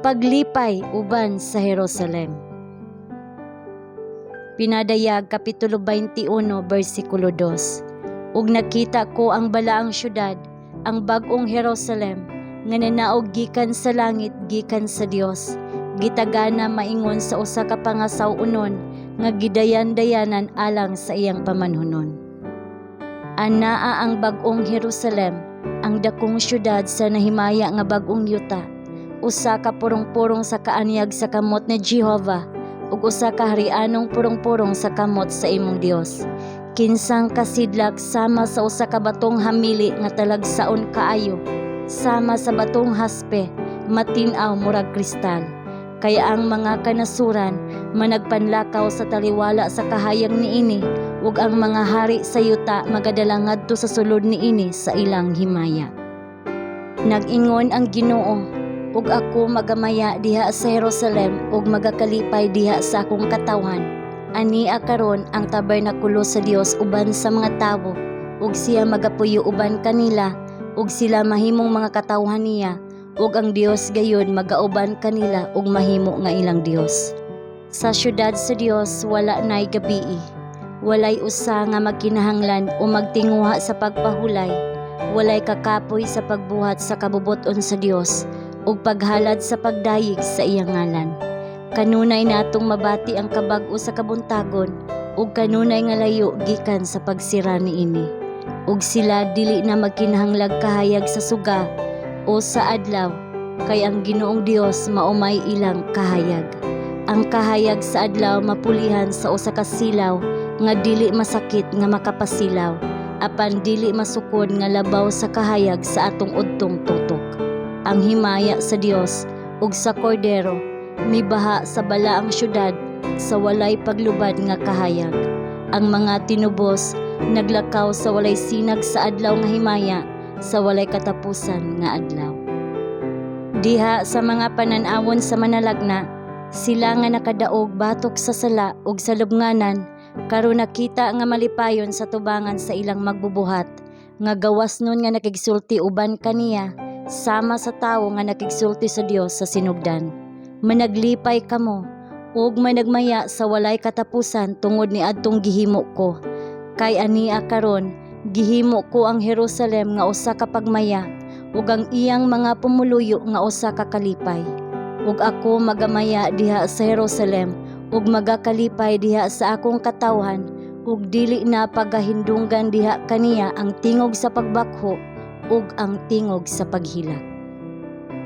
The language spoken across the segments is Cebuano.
Paglipay uban sa Jerusalem. Pinadayag Kapitulo 21 bersikulo 2. Ug nakita ko ang balaang syudad, ang bag-ong Jerusalem, nga nanaog gikan sa langit gikan sa Dios. Gitagana maingon sa usa ka pangasaw-onon nga gidayan-dayanan alang sa iyang pamanhunon. Anaa ang bag-ong Jerusalem, ang dakong syudad sa nahimaya nga bag-ong yuta. Usa ka purong-purong sa kaanyag sa kamot ni Jehova ug usa ka harianong purong-purong sa kamot sa imong Dios. Kinsang kasidlak sama sa usa ka batong hamili nga talagsaon kaayo, sama sa batong haspe, matin-aw murag kristal. Kaya ang mga kanasuran managpanlakaw sa taliwala sa kahayag niini ug ang mga hari sa yuta magadala ngadto sa sulod niini sa ilang himaya. Nag-ingon ang Ginoo, ug ako magamaya diha sa Jerusalem ug magakalipay diha sa akong katawhan. Ania karon ang tabernakulo sa Dios uban sa mga tawo, ug siya magapuyo uban kanila, ug sila mahimong mga katawhan niya, ug ang Dios gayud magauban kanila ug mahimo nga ilang Dios. Sa syudad sa Dios wala nay gabii. Walay usa nga magkinahanglan o magtinguha sa pagpahulay. Walay kakapoy sa pagbuhat sa kabubut-on sa Dios ug paghalad sa pagdayeg sa iyang ngalan. Kanunay natong mabati ang kabag-o sa kabuntagon ug kanunay nga layo gikan sa pagsira niini. Ug sila dili na magkinahanglag kahayag sa suga o sa adlaw, kay ang Ginoong Dios mao may ilang kahayag. Ang kahayag sa adlaw mapulihan sa usa ka silaw nga dili masakit nga makapasilaw, apan dili masukod nga labaw sa kahayag sa atong udtong tutok. Ang himaya sa Dios ug sa Kordero mibaha sa balaang syudad sa walay paglubad nga kahayag. Ang mga tinubos naglakaw sa walay sinag sa adlaw nga himaya sa walay katapusan nga adlaw. Diha sa mga panan-awon sa manalagna, sila nga nakadaog batok sa sala ug sa lubnganan, karon nakita nga malipayon sa tubangan sa ilang magbubuhat, nga gawas nun nga nakigsulti uban kaniya, sama sa tawo nga nakigsulti sa Dios sa sinugdan. Managlipay kamo ug managmaya sa walay katapusan tungod ni adtong gihimo ko. Kay ania karon gihimo ko ang Jerusalem nga usa ka pagmaya ug ang iyang mga pumuluyo nga usa ka kalipay. Ug ako magamaya diha sa Jerusalem ug magakalipay diha sa akong katawhan, ug dili na pagahindunggan diha kaniya ang tingog sa pagbakho ug ang tingog sa paghilak.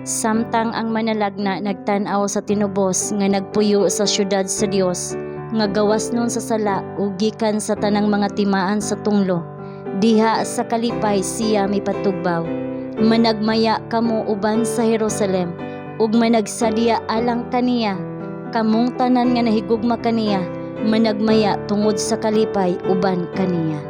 Samtang ang manalagna nagtan-aw sa tinubos nga nagpuyo sa syudad sa Dios nga gawas nun sa sala ug gikan sa tanang mga timaan sa tunglo, diha sa kalipay siya mipatugbaw: "Managmaya kamo uban sa Jerusalem ug managsadya alang kaniya. Kamong tanan nga nahigugma kaniya, managmaya tungod sa kalipay uban kaniya."